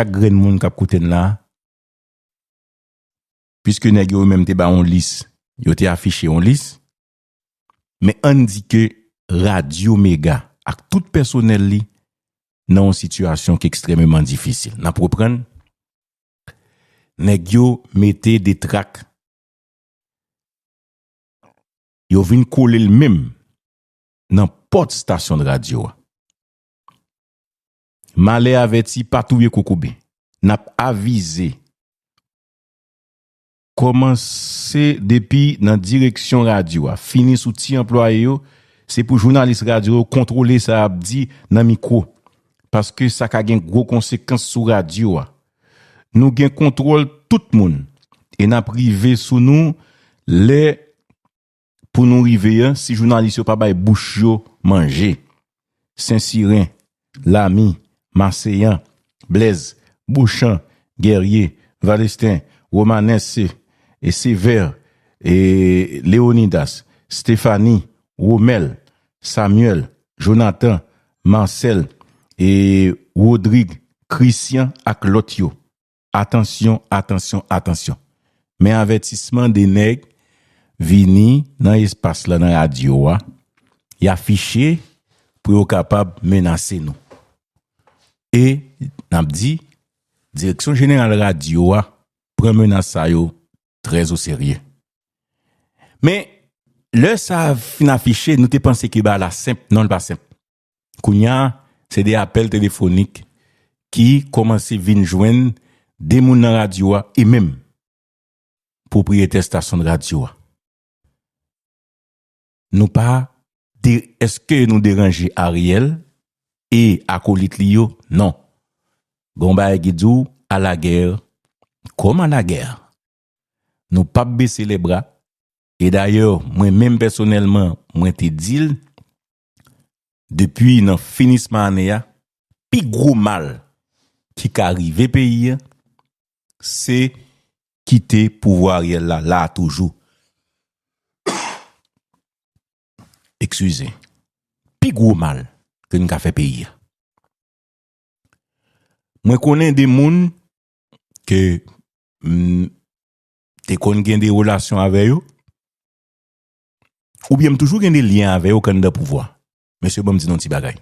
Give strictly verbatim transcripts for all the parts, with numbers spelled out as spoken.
chak grenn moun k ap koute n la, piske nèg yo menm te ba yon lis, yo te afiche yon lis, men ann di ke Radyo Mega ak tout pèsonèl li nan yon sitiyasyon ki ekstrèmeman difisil. N ap reprann, nèg yo mete de trak, yo vin kole l menm nan pòt stasyon de radyo a. Malè avèti pa touye kokobe. N ap avize. Kòmanse depi nan direksyon radyo a, fini sou ti anplwaye yo, se pou jounalis radyo yo kontwole sa y ap di nan mikwo, paske sa ka gen gwo konsekans sou radyo a. Nou gen kontwòl tout moun, e n ap rive sou nou lè pou nou rive a, si jounalis yo pa bay bouch yo manje. Sensiren, Lami, Maseyan, Blèz, Bouchan, Gèrye, Valesten, Womanès, e Sevè, e Leonidas, Stefani, Womèl, Samyèl, Jonatan, Masèl, e Wodrig, Krisyan ak lòt yo. Atansyon, atansyon, atansyon. Men avètisman de nèg vini nan espas la, nan radyo a, y afiche pou yo kapab menase nou. E n ap di, direksyon jeneral radyo a pran menas sa yo trè o serye. Men, lè sa fin afiche, nou te panse ke bagay la senp. Non, li pa senp. Kounye a, se de apèl telefonik ki kòmanse vin jwenn de moun nan radyo a e menm pwopriyetè estasyon de radyo a. Nou pa de, èske nou deranje Ariel e akolit li yo? Non. Gon bagay ki di w, à la guerre comme à la guerre. Nou p ap bese lè bra. E dayè, mwen menm pèsonèlman, mwen te di l, depi nan finisman ane a, pi gwo mal ki ka rive peyi a, se kite pouvwa Ariel la la toujou. Eskize. Pi gwo mal ke n ka fè peyi a. Mwen konnen de moun ke m te konn gen de relasyon avè yo, oubyen m toujou gen de lyen avè yo k anndan pouvwa. Mesye, ban m di nou yon ti bagay.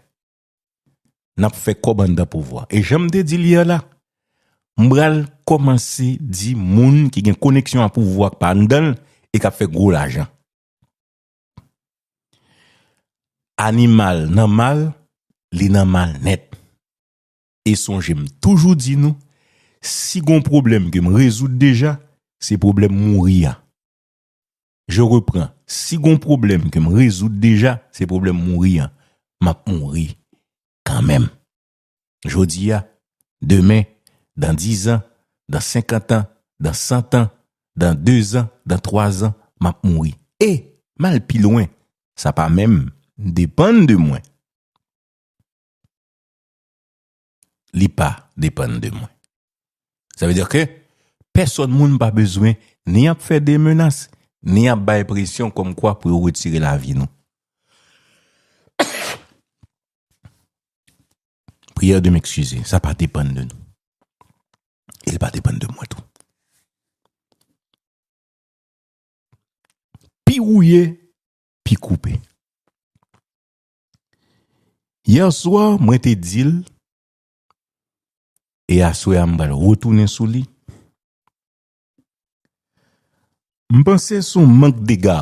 N ap fè kòb anndan pouvwa. E jan m te di l yè la, m pral kòmanse di moun ki gen koneksyon a pouvwa k pa anndan l e k ap fè gwo lajan. Animal nan mal, li nan mal nèt. E sonje m toujou di nou, si gon pwoblèm ke m rezoud deja, se pwoblèm mouri a. Je reprends, si gon pwoblèm ke m rezoud deja, se pwoblèm mouri a. M ap mouri kanmenm. Jodi a, demen, dan diz an, dan senkant an, dan san an, dan de zan, dan twa zan, m ap mouri. E, m al pi lwen, sa pa menm depann de mwen. Li pa depann de mwen. Sa vle di ke pèsòn moun pa bezwen ni ap fè de menas, ni ap bay presyon kòmkwa pou yo retire lavi nou. Prière de m'excuser, sa pa depann de nou. E l pa depann de mwen tou. Pi wouye, pi koupe. Yè swa, mwen te di l, e aswè a m pral retounen sou li. M panse se yon mank dega.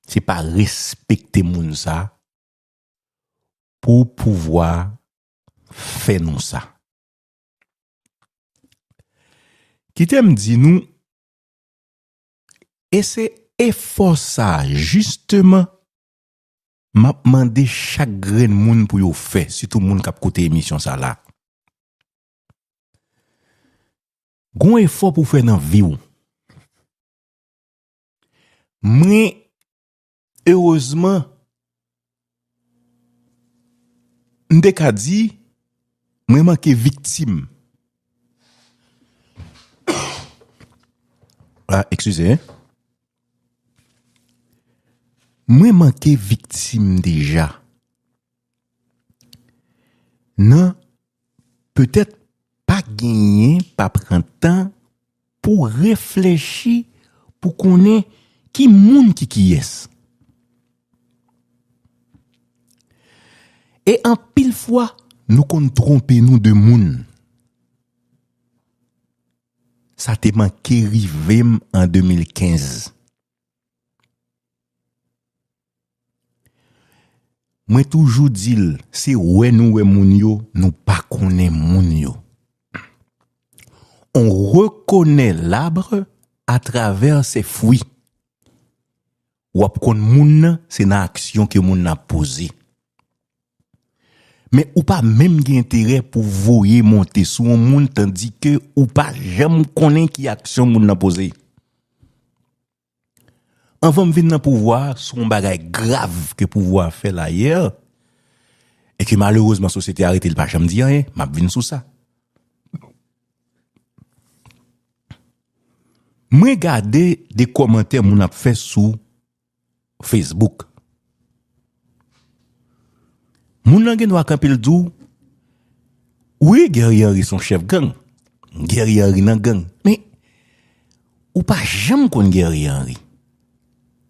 Se pa respekte moun sa pou pouvwa fè nou sa. Kite m di nou, e se efò sa, jisteman, m ap mande chak grenn moun pou yo fè, sitou moun k ap koute emisyon sa la. Gon efò pou fè nan vi w. Mwen, erezman, m te ka di, mwen manke viktim. Ah, eskize, hein. Mwen manke viktim deja. Nan petèt pa genyen, pa pran tan pou reflechi, pou konnen ki moun ki kiyès. E anpil fwa, nou konn twonpe nou de moun. Sa te manke rive m an de mil kenz. Mwen toujou di l, se wè nou wè moun yo, nou pa konnen moun yo. On reconnaît l'arbre à travers ses fruits. W ap konn moun nan, se nan aksyon ke moun nan poze. Men ou pa menm gen enterè pou voye monte sou yon moun, tandike ou pa janm konnen ki aksyon moun nan poze. Anvan m vin nan pouvwa a, se yon bagay grav ke pouvwa a fè la yè, e ke malerezman sosyete a rete, l pa janm di anyen, m ap vin sou sa. Mwen gade de kòmantè moun ap fè sou Facebook. Moun nan gen dwa kanpe l di w, wi, Guerrier Henry se yon chèf gang. Guerrier Henry nan gang. Men, ou pa janm konn Guerrier Henry.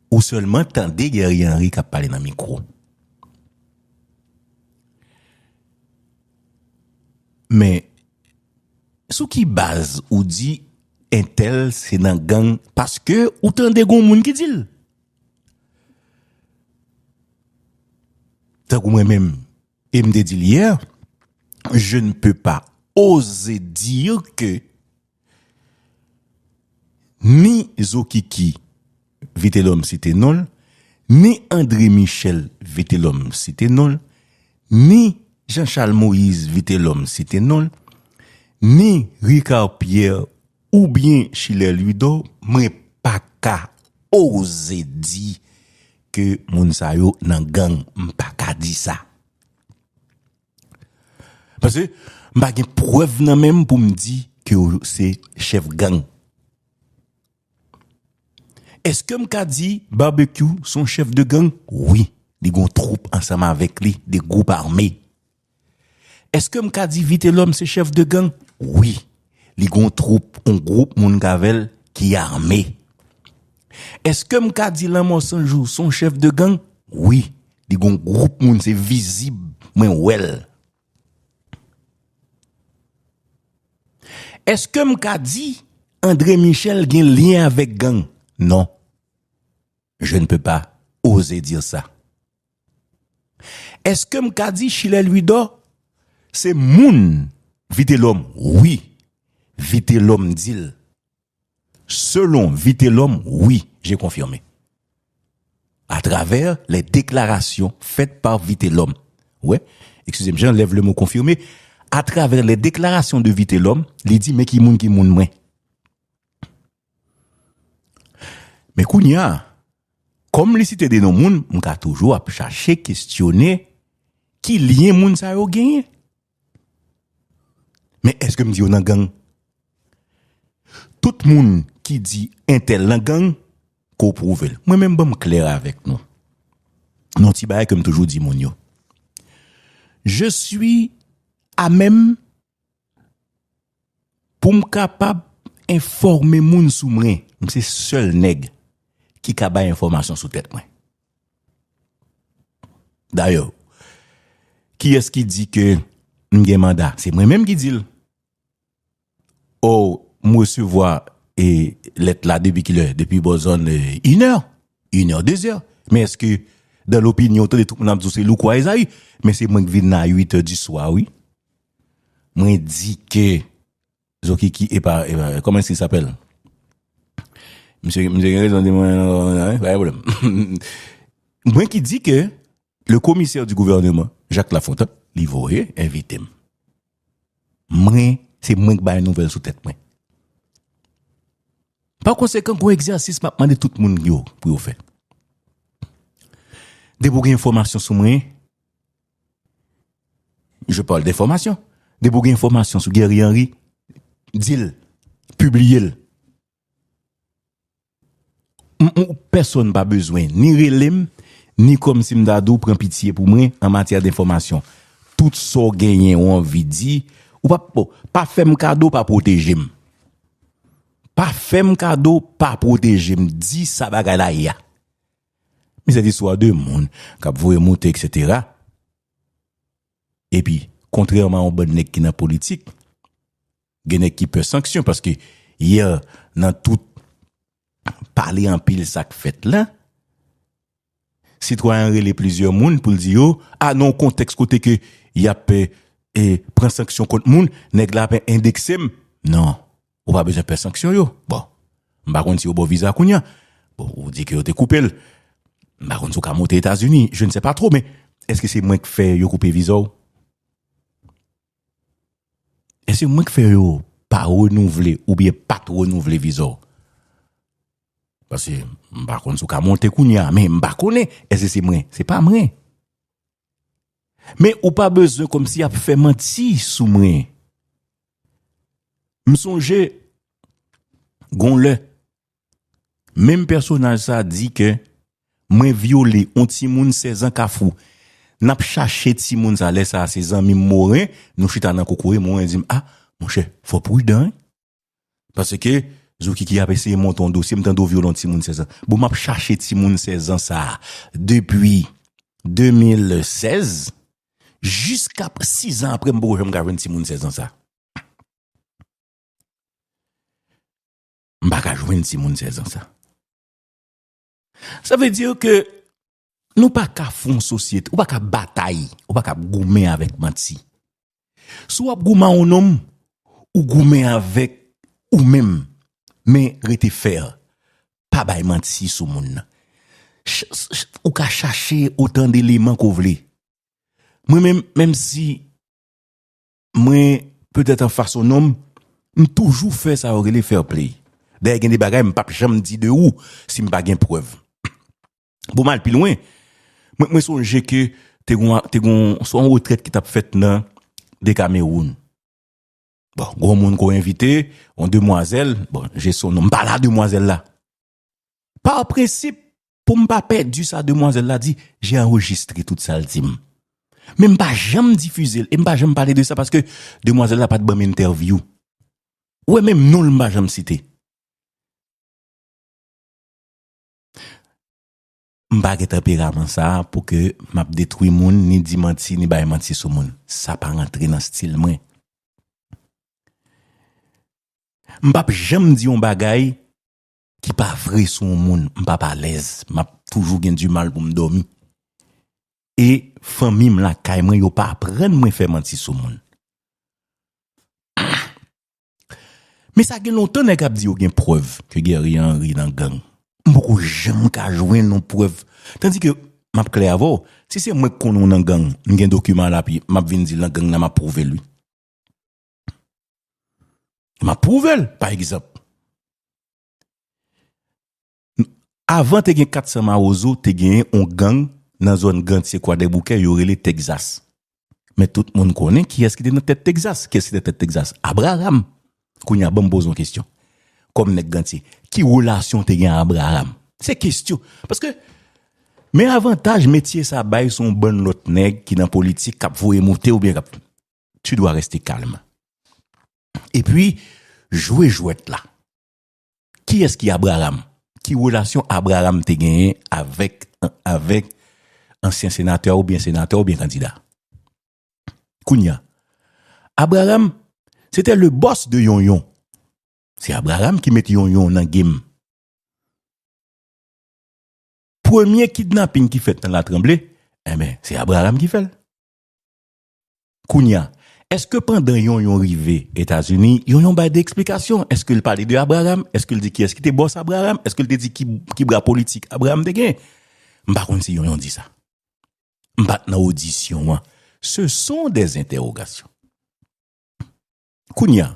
Ou sèlman tande Guerrier Henry k ap pale nan mikwo. Men, sou ki baz ou di entèl se nan gang? Paske ou tande gon moun ki di l. Tankou mwen menm, e m te di l yè, je ne peux pas oser dire que ni Zokiki Vitelhomme site non l, ni André Michel Vitelhomme site non l, ni Jean Charles Moïse Vitelhomme site non l, ni Ricard Pierre oubyen Schiller Louidor, mwen pa ka oze di ke moun sa yo nan gang. M pa ka di sa. Paske m pa gen prèv nan men m pou m di ke yo se chèf gang. Èske m ka di Barbecue se yon chèf de gang? Wi, li gon twoup ansanm avèk li, de gwoup ame. Èske m ka di Vitelhomme se chèf de gang? Wi, li gon twoup, yon gwoup moun k avè l ki ame. Èske m ka di Lanmò San Jou se yon chèf de gang? Wi, li gon gwoup moun, se vizib, mwen wè l. Èske m ka di André Michel gen lyen avèk gang? Non. Je ne peux pas oser dire ça. Èske m ka di Schiller Louidor se moun Vitelhomme? Wi. Vitelhomme di l. Selon Vitelhomme, oui, j'ai confirmé. À travers les déclarations faites par Vitelhomme. Ouais, excusez-moi, j'enlève le mot confirmé. À travers les déclarations de Vitelhomme, li di, men ki moun ki moun mwen. Men kounye a, kòm li site de non moun, m ka toujou ap chache kestyone ki lyen moun sa yo genyen. Men èske m di yo nan gang? Tout moun ki di entèl nan gang, ke w pwouve l. Mwen menm, ban m klè avèk nou. Nan ti bagay ke m toujou di moun yo. Je suis à même pou m kapab enfòme moun sou mwen. M se sèl nèg ki ka bay enfòmasyon sou tèt mwen. Dayè, kiyès ki di ke m gen manda? Se mwen menm ki di l. O, m resevwa, e, lèt la depi kilè? Depi bò zòn, e, inè, inè, dezè. Men èske, dan lopinyon, w tande tout moun ap di w se Louko a Ezayi? Men se mwen k vin la uit è di swa, wi. Mwen di ke Zokiki, epa, epa, comment est-ce qu'il s'appelle? Misye, misye gen rezon di mwen, pa gen pwoblèm. Mwen ki di ke le commissaire du gouvernement, Jacques Lafontant, li voye envite m. Mwen, se mwen k bay nouvèl sou tèt mwen. Pa konsekan, gon egzèsis m ap mande tout moun yo pou yo fè. Depi w gen enfòmasyon sou mwen, je parle d'information. Depi w gen enfòmasyon sou Guerrier Henry, di l, pibliye l. M, m, pèsonn pa bezwen ni rele m, ni kòmsi m ta di w pran pitye pou mwen an matyè denfòmasyon. Tout sa w genyen, w anvi di, Ou pa, bon, pa fè m kado, pa pwoteje m. Pa fè m kado, pa pwoteje m. Di sa bagay la ye a. Men se istwa de moun k ap voye moute, etsetera. Epi, kontrèman a yon bann nèg ki nan politik, gen nèg ki pè sanksyon, paske yè, nan tout pale anpil sa k fèt la, sitwayen an rele plizyè moun pou l di yo, a, nan yon kontèks kote ke y ap, e, e, pran sanksyon kont moun, nèg la ap endekse m. Non, ou pa bezwen pè sanksyon yo. Bon, m pa konn si yo ba w viza kounye a. Bon, ou di ke yo te koupe l. M pa konn si w ka monte Etazini, je ne sais pas trop, men èske se mwen k fè yo koupe viza w? Èske mwen k fè yo pa renouvle oubyen pa t renouvle viza w? Paske m pa konn si w ka monte kounye a, men m pa konnen. Èske se mwen? Se pa mwen. Men ou pa bezwen kòmsi ap fè manti sou mwen. M sonje, gon lè, menm pèsonaj sa di ke mwen vyole yon timoun sèz an Kafou. N ap chache timoun sa, lè sa a se zanmi m Moren, nou chita nan kokoye, Moren di m, a, monchè, fò w pridan, wi. Paske Zoukiki ap eseye monte yon dosye, m tande w vyole yon timoun sèz an. Bon, m ap chache timoun sèz an sa a depi de mil sèz, jiska sizan apre, m poko janm ka jwenn timoun sèz an sa a. M pa ka jwenn timoun sèz an sa. Sa vle di ke nou pa ka fè yon sosyete, ou pa ka batay, ou pa ka goumen avèk manti. Si w ap goumen a yon nonm, ou goumen avèk ou menm, men rete fè. Pa bay manti sou moun nan. Ch-, ch-, ou ka chache otan de eleman ke w vle. Mwen menm, menm si mwen petèt anfas yon nonm, m toujou fè sa yo rele fair play. Dayè, gen de bagay m p ap janm di de ou si m pa gen prèv. Bon, m al pi lwen. Mwen, mwen sonje ke te gon, te gon, se yon retrèt ki t ap fèt nan Dekamewoun. Bon, gon moun ko envite, yon demwazèl, bon, je son non, m pa la demwazèl la. Pa prensip, pou m pa pèdi sa demwazèl la di, j'ai enregistré tout sa l di m. Men m pa janm difize l, e m pa janm pale de sa paske demwazèl la pa t ban m entèvyou. Ou wè, menm non l m pa janm site. M pa gen tanperaman sa a pou ke m ap detwi moun, ni di manti, ni bay manti sou moun. Sa pa rantre nan stil mwen. M p ap janm di yon bagay ki pa vre sou yon moun. M p ap alèz. M ap toujou gen dimal pou m dòmi. E fanmi m lakay mwen, yo pa aprann mwen fè manti sou moun. Men sa gen lontan nèg ap di yo gen prèv ke Guerrier Henry nan gang. M poko janm ka jwenn yon prèv. Tandike, m ap klè avè w, si se mwen k konnen w nan gang, m gen dokiman a lapi, m ap vin di l nan gang nan, m ap pwouve l, wi. M ap pwouve l, pa egzanp. Avan te gen kat san Mawozo, te genyen yon gang nan zòn Gantye, Kwadèboukè, yo rele Texas. Men tout moun konnen kiyès ki te nan tèt Texas. Kiyès ki te nan tèt Texas? Abraham. Kounye a, ban m poze w kesyon. Kòm nèg Gantye, ki relasyon w te gen ak Abraham? Se kesyon. Paske, men avantaj metye sa bay sou yon bann lòt nèg ki nan politik k ap voye moute oubyen k ap, tu dois rester calme. Epi, jwe jwèt la. Kiyès ki Abraham? Ki relasyon Abraham te genyen avèk, avèk ansyen senatè oubyen senatè oubyen kandida? Kounye a, Abraham, se te le boss de Yonyon. Se Abraham ki met Yonyon nan game. Premye kidnaping ki fèt nan Latranble, enben, se Abraham ki fè l. Kounye a, èske pandan Yonyon rive Etazini, Yonyon bay de eksplikasyon? Èske l pale de Abraham? Èske l di kiyès ki te bòs Abraham? Èske l te di ki, ki bra politik Abraham te gen? M pa konn si Yonyon di sa. M pa t nan odisyon an. Ce sont des interrogations. Kounye a,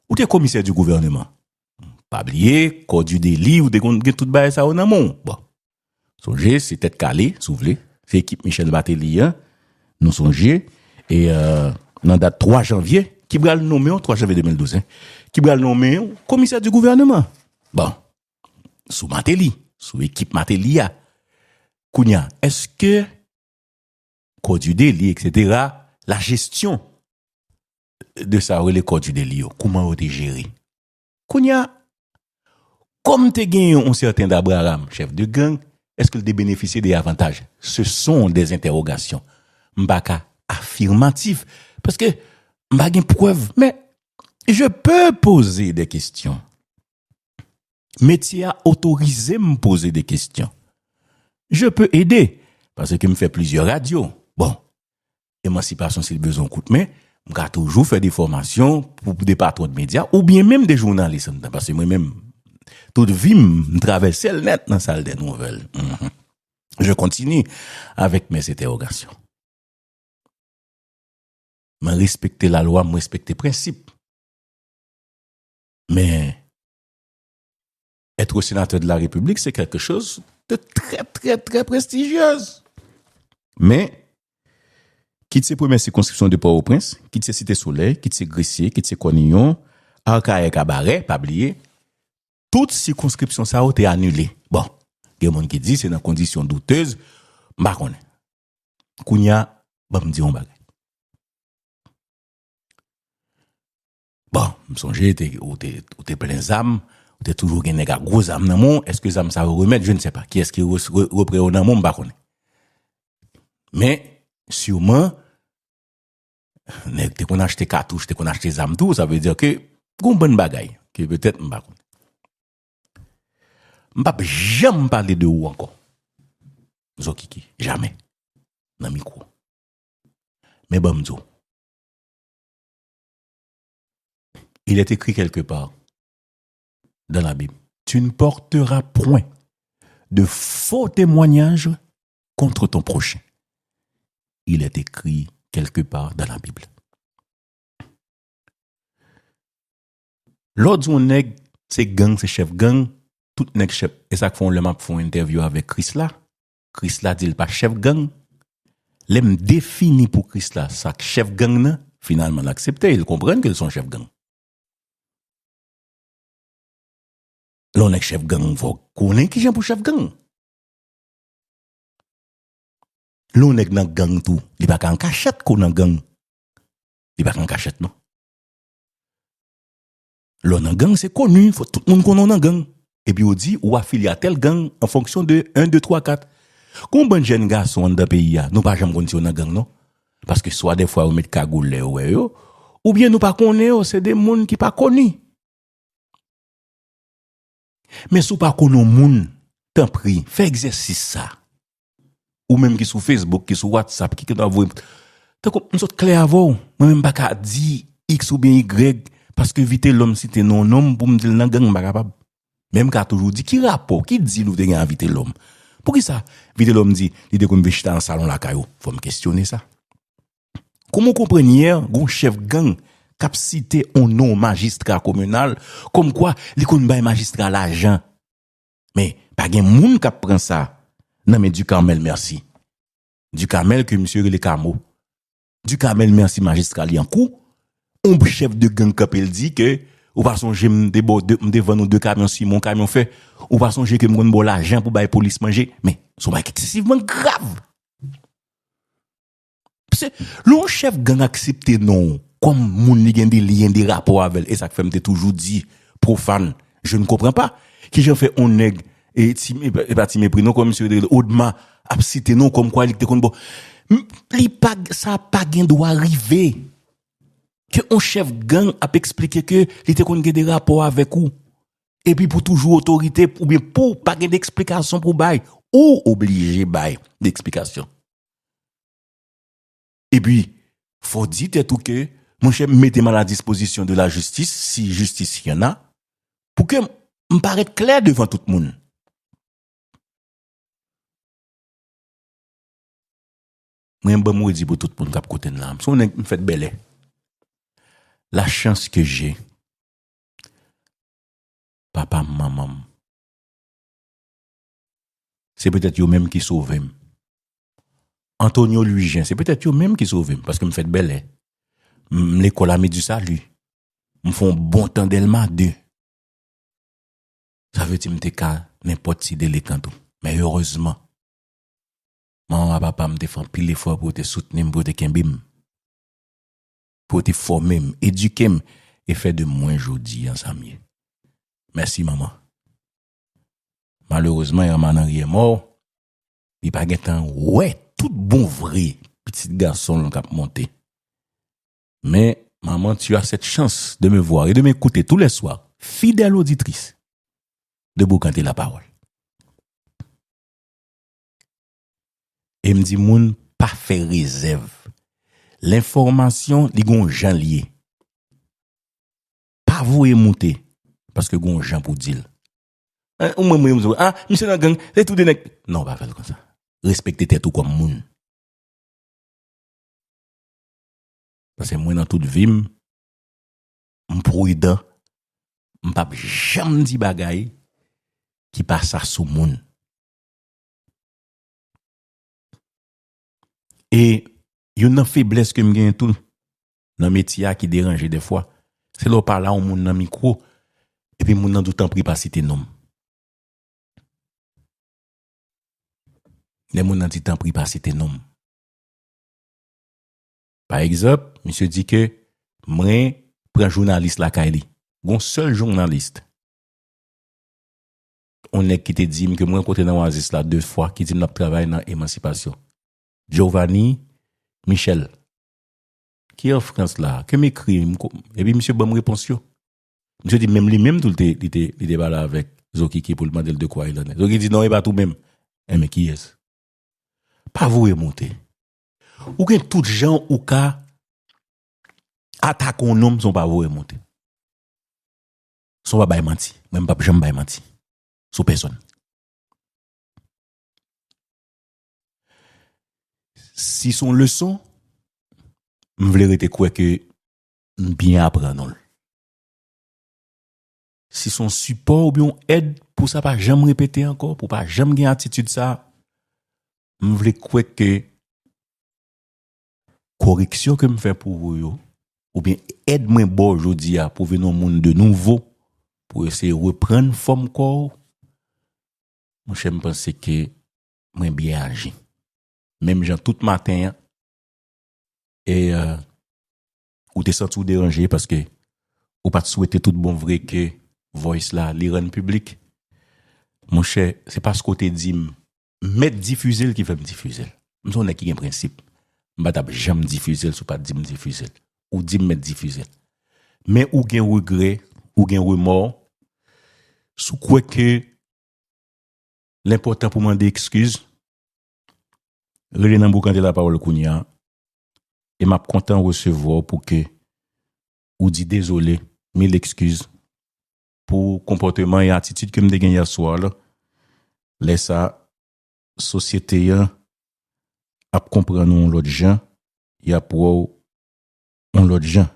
ou te komisè di gouvèneman. Pa bliye, kò di deli, ou te konn gen tout bagay sa yo nan men w. Bon. Sonje, se Tèt Kale, si w vle. Se ekip Michel Martelly an. Nou sonje. E, euh, nan dat twa janvye, ki pral nonmen w, twa janvye de mil douz, en, ki pral nonmen w komisè di gouvèneman. Bon. Sou Martelly, sou ekip Martelly a. Kounye a, èske kò di deli, etsetera, la jesyon de sa yo rele Cœur du Délit yo, kouman yo te jere? Kounye a, kòm te genyen yon sèten Dabraram, chèf de gang, èske l te benefisye de avantaj? Ce sont des interrogations. M pa ka afimatif, paske m pa gen prèv, men je peux poser des questions. Metye a otorize m poze de kesyon. Je peux aider, paske m fè plizyè radyo. Bon, Emansipasyon, si l bezwen yon kout men, m ka toujou fè de fòmasyon pou de patwon de medya, oubyen menm de jounalis anndan, paske mwen menm, tout vi m, m travèse l nèt nan sal dè nouvèl. Mhm. Je continue avec mes interrogations. Mwen respekte lalwa, mwen respekte prensip. Men, être sénateur de la République, c'est quelque chose de très, très, très prestigieux. Men, kit se premyè sikonskripsyon de Pòtoprens, kit se Site Solèy, kit se Gresye, kit se Kòniyon, Akayè, Kabarè, pa bliye, tout sikonskripsyon sa yo te anile. Bon, gen moun ki di se nan kondisyon doutez, m pa konnen. Kounye a, ban m di yon bagay. Bon, m sonje te, ou te, ou te plen zam, ou te toujou gen nèg ak gwo zam nan men w. Èske zam sa yo remèt? Je ne sais pas. Kiyès ki re-, re-, repran yo nan men w, m pa konnen. Men, siman, nèg te konn achte katouch, te konn achte zam tou, sa vle di ke gon bann bagay ke petèt m pa konnen. M p ap janm pale de ou ankò. Zokiki, jamè. Nan mikwo. Men ban m di w. Il est écrit quelque part dans la Bible, tu ne porteras point de faux témoignages contre ton prochain. Il est écrit quelque part dans la Bible. Lè w di yon nèg se gang, se chèf gang, tout nèg chèf. E sa k fè yon lè m ap fè yon entèvyou avèk Krisla. Krisla di l pa chèf gang. Lè m defini pou Krisla sa k chèf gang nan, finalman l aksepte, l konprann ke l se yon chèf gang. Lè yon nèg chèf gang, fò w konnen kijan pou chèf gang. Lè yon nèg nan gang tou, li pa ka an kachèt ke w nan gang. Li pa ka an kachèt, non. Lè w nan gang, se koni, fò tout moun konnen w nan gang. Epi yo di, ou afilye a tèl gang an fonksyon de en, de, twa, kat. Gon bann jèn gason anndan peyi a, nou pa janm konn si yo nan gang, non. Paske swa dèfwa yo met kagoul lè yo wè yo, oubyen nou pa konnen yo, se de moun ki pa koni. Men si w pa konn yon moun, tanpri, fè egzèsis sa. Ou menm ki sou Facebook, ki sou WhatsApp, ki, ki nan voye. Tankou m sot klè avè w, mwen menm m pa ka di X oubyen Y, paske Vitelhomme site non yon nonm pou m di l nan gang, m pa kapab. Men m ka toujou di, ki rapò, ki dil ou te gen a Vitelhomme? Poukisa Vitelhomme di li te konn vin chita nan salon lakay ou? Fò m kesyone sa. Kòman w konprann yè, gon chèf gang k ap site yon non majistra kominal, kòmkwa li konn bay majistra lajan? Men, pa gen moun k ap pran sa nan men Ducarmel Mercy. Ducarmel ke misye rele Kamo. Ducarmel Mercy, majistra li an kou. Yon chèf de gang kanpe l di ke, ou pa sonje m te ba w de, m te vann ou de kamyon siman, yon kamyon fè. Ou pa sonje ke m konn ba w lajan pou bay polis manje? Men, se yon bagay eksesivman grav. Paske lè yon chèf gang aksepte non w kòm moun li gen de lyen, de rapò avè l, e sa k fè m te toujou di, profane, je ne comprends pas, kijan fè yon nèg, e ti, e pa, e pa Ti Mepri non, kòm misye rele Odma, ap site non w kòmkwa li te konn bon. M, li pa, sa pa gen dwa rive ke yon chèf gang ap eksplike ke li te konn gen de rapò avèk ou. Epi pou toujou otorite, oubyen pou w pa gen de eksplikasyon pou w bay, ou oblije bay de eksplikasyon. Epi, fò w di tèt ou ke, monchè, m mete m à la disposition de la justice, si justice y en a, pou ke m parèt klè devan tout moun. Mwen, ban m redi pou tout moun k ap koute n la. M se yon nèg, m fèt bèlè. La chance que j'ai, papa m, manman m, se petèt yo menm ki sove m. Antonio Louis-Jean, se petèt yo menm ki sove m, paske m fèt bèlè. M lekòl Amis du Salut. M fè yon bon tan Dèlma de. Sa vle di m te ka nenpòt ti delekan tou. Men erezman, manman ak papa m te fè anpil efò pou yo te soutni m, pou yo te kenbe m. pou yo te fòme m, edike m, e fè de mwen jodi a sa m ye. Mèsi, manman. Malerezman, Erman Henry mò, li pa gentan wè tout bon vre pitit gason l k ap monte. Men, maman, tu as cette chance de me voir et de m'écouter tous les soirs, fidèle auditrice de Boukante Lapawòl. E m di moun, pa fè rezèv. Lenfòmasyon, li gon jan l ye. Pa voye moute, paske gon jan pou di l. Hein, ou mwen, mwen, mwen, ah, misye nan gang, se tou de nèg. Non, pa fè l konsa. Respekte tèt ou kòm moun. Paske mwen, nan tout vi m, m pridan, m p ap janm di bagay ki pa sa sou moun. E youn nan feblès ke m genyen tou nan metye a ki deranje dèfwa, se lè w pale a yon moun nan mikwo, epi moun nan di w tanpri pa site non m. Lè moun nan di tanpri pa site non m. Pa egzanp, misye di ke mwen pran jounalis lakay li. Gon sèl jounalis. On nèg ki te di m ke mwen rankontre nan Oasis la de fwa, ki di m l ap travay nan Emansipasyon. Giovanni Michel. Ki an Frans la, ke m ekri, m ko-, epi misye ban m repons yo. Misye di menm li menm tou li te, li te, li te pale avèk Zokiki pou l mande l de quoi il en est. Zokiki di non, e pa tou menm. Enben, kiyès? Pa voye monte. Ou gen tout jan ou ka atake yon nonm san w pa voye monte. San w pa bay manti. Mwen, m p ap janm bay manti sou pèsòn. Si se yon leson, m vle rete kwè ke m byen aprann ou l. Si se yon sipò oubyen yon èd pou sa pa janm repete ankò, pou pa janm gen atitid sa, m vle kwè ke koreksyon ke m fè pou ou yo, oubyen èd mwen ba w jodi a pou vin yon moun de nouvo, pou eseye reprann fòm kò w, monchè, m panse ke mwen byen aji. Menm jan tout maten an, e, euh, ou te santi w deranje paske ou pa t swete tout bon vre ke Voice la li rann piblik. Monchè, se paske w te di m mèt difize l ki fè m difize l. M se yon nèg ki gen prensip. M pa t ap janm difize l si w pa t di m difize l. Ou di m mèt difize l. Men ou gen regrè, ou gen remò, si w kwè ke l enpòtan pou mande ekskiz, rele nan Boukante Lapawòl kounye a, e m ap kontan resevwa w pou ke ou di dezole, mil ekskiz, pou konpòteman e atitid ke m te gen yè swa la. Lè sa, sosyete an ap konprann ou yon lòt jan, y ap wè w yon lòt jan.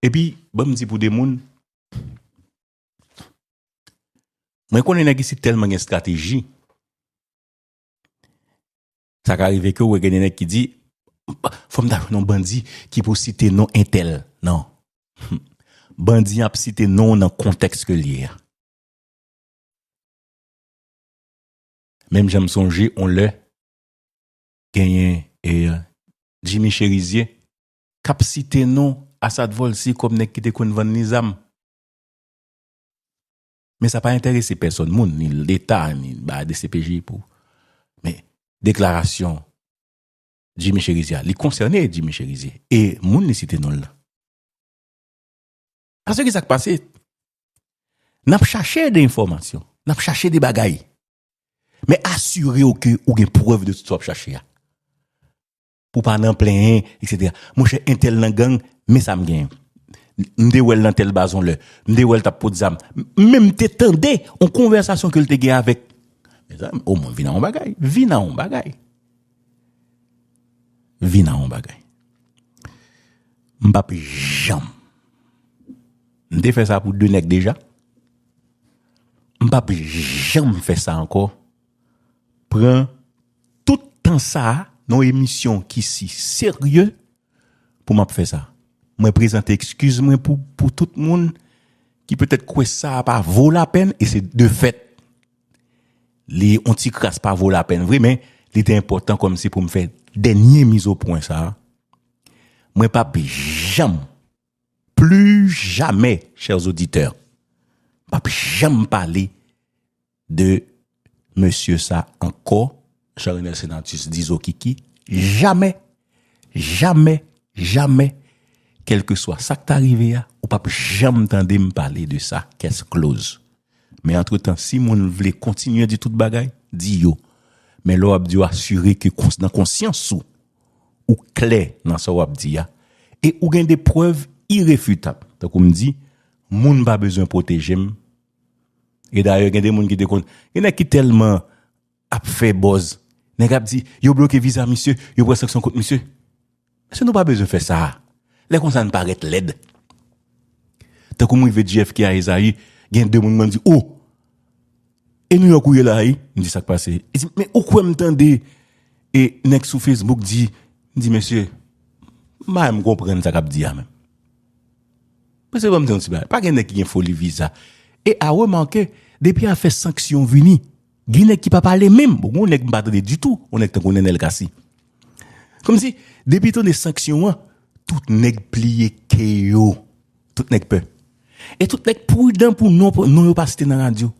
Epi, ban m di pou de moun, mwen konnen nèg isit tèlman gen estrateji, sa ka rive ke w wè gen de nèg ki di, fò m ta jwenn yon bandi ki pou site non entèl. Non. Bandi an ap site non w nan kontèks ke l ye a. Menm jan m sonje on lè, genyen, e, Jimmy Chérizier, k ap site non Assad Volcy kòm nèg ki te konn vann li zam. Men sa pa enterese pèsòn moun, ni Leta, ni ba D C P J pou. Men deklarasyon Jimmy Chérizier a, li konsène Jimmy Chérizier. E moun li site non l lan. Paske sa k pase? N ap chache de enfòmasyon, n ap chache de bagay. Men asire w ke ou gen prèv de tout sa w ap chache a. Pou pa nan plenyen, etsetera. Monchè, entèl nan gang, men sa m genyen. M te wè l nan tèl baz on lè. M te wè l t ap pot zam. M menm te tande on konvèsasyon ke l te gen avèk. Mezanmi, omwen vin a on bagay. Vin a on bagay. Vin a on bagay. M p ap janm. M te fè sa pou de nèg deja. M p ap janm fè sa ankò. Pran tout tan sa a nan yon emisyon ki si serye pou m ap fè sa. Mwen prezante ekskiz mwen pou, pou tout moun ki petèt kwè sa a pa vo lapèn, e se de fèt, li on ti kras pa vo lapèn vre, men li te enpòtan kòmsi pou m fè dènye mizopwen sa a. Mwen p ap janm, plus jamais, chers auditeurs, m p ap janm pale de mesye sa ankò, Jean Renel Senatus di Zokiki, jamè, jamè, jamè, kèlkeswa sa k ta rive a, ou p ap janm tande m pale de sa, case close. Men antretan, si moun vle kontinye di tout bagay, di yo. Men lè w ap di yo, asire ke kons-, nan konsyans ou, ou klè nan sa w ap di a, e ou gen de prèv irefitab. Tankou m di, moun pa bezwen pwoteje m. E dayè, gen de moun ki te konn, gen nèg ki tèlman ap fè buzz. Nèg ap di, yo bloke viza misye, yo pran sanksyon kont misye. Mesye, nou pa bezwen fè sa. Lè konsa, n parèt lèd. Tankou m rive J F K a Ezayi, gen de moun mwen di, o, e New York ou ye la, wi? M di, sa k pase? Li di, men ou kwè m tande e nèg sou Facebook di, m di, mesye, m pa menm konprann sa k ap di a menm. Mesye, ban m di yon ti bagay. Pa gen nèg ki gen foli viza. E a remake, depi afè sanksyon vini, gen nèg ki pa pale menm. Bon, gen yon nèg m pa tande ditou, yon nèg tankou Nenel Cassy. Kòmsi, depi tande sanksyon an, tout nèg pliye ke yo. Tout nèg pè. E tout nèg pridan pou non, non yo pa site nan radyo.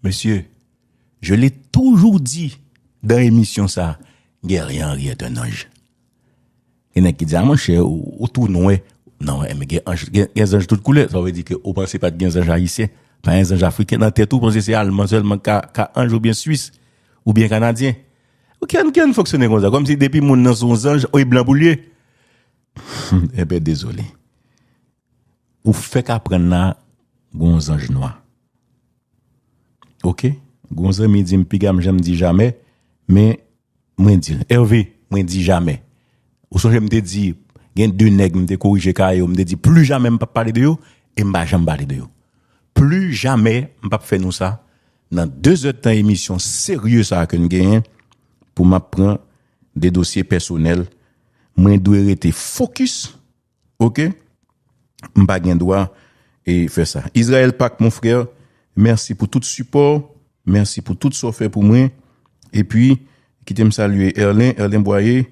Mesye, je l'ai toujours dit dans emisyon sa, Guerrier Henry est un ange. Gen nèg ki di, a monchè, ou, ou tou nwè. Non, men gen anj, gen, gen zanj tout koulè. Sa vle di ke ou panse pa t gen zanj ayisyen, pa gen zanj afriken nan tèt ou, panse se alman sèlman ka, ka anj oubyen swis, oubyen kanadyen. Ou ki ann, ki ann fonksyone konsa, kòmsi depi moun nan se yon zanj, e blan pou l ye. Enben, dezole. Ou fèk aprann la, gon zanj nwa. Oke? Gon zanmi di m, piga m janm di jamè, men mwen di l, Hervé, mwen di jamè. Ou sonje m te di, gen de nèg m te korije ka yo, m te di, pli jamè m p ap pale de yo, e m pa janm pale de yo. Pli jamè m p ap fè nou sa, nan de zè tan emisyon serye sa ke n genyen, pou m ap pran de dosye pèsonèl, mwen dwe rete fokis, oke? M pa gen dwa e fè sa. Israël Pac, mon frère, mèsi pou tout sipò, mèsi pou tout sa w fè pou mwen. Epi, kite m salye Erlen, Erlen Boyer,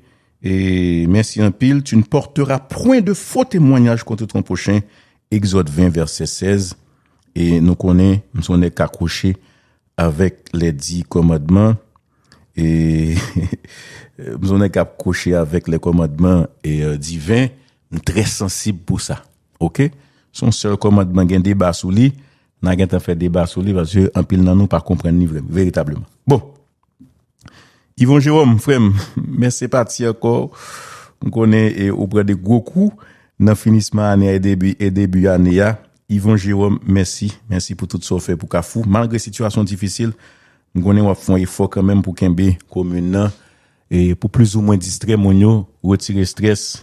e mèsi anpil. Tu ne porteras point de faux témoignages contre ton prochain, Exode vingt, verset seize. E nou konnen, m se yon nèg k akwoche avec les dix commandements. E m se yon nèg k ap kwoche avec les commandements e, euh, divins. M trè sansib pou sa. Oke? Se yon sèl kòmandman gen deba sou li. N a gentan fè deba sou li paske anpil nan nou pa konprann li vre, veritableman. Bon. Yvon Jérôme, frè m, mèsi pati ankò. M konnen e, ou pran de gwo kou nan finisman ane a e debi, e debi ane a. Yvon Jérôme, mèsi. Mèsi pou tout sa w fè pou Kafou. Malgre sitiyasyon difisil, m konnen w ap fè yon efò kanmenm pou kenbe komin nan. E pou plizoumwen distrè moun yo, retire estrès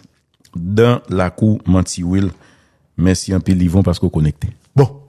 dan lakou Manti Wil. Mèsi anpil, Yvon, paske w konekte. Bon,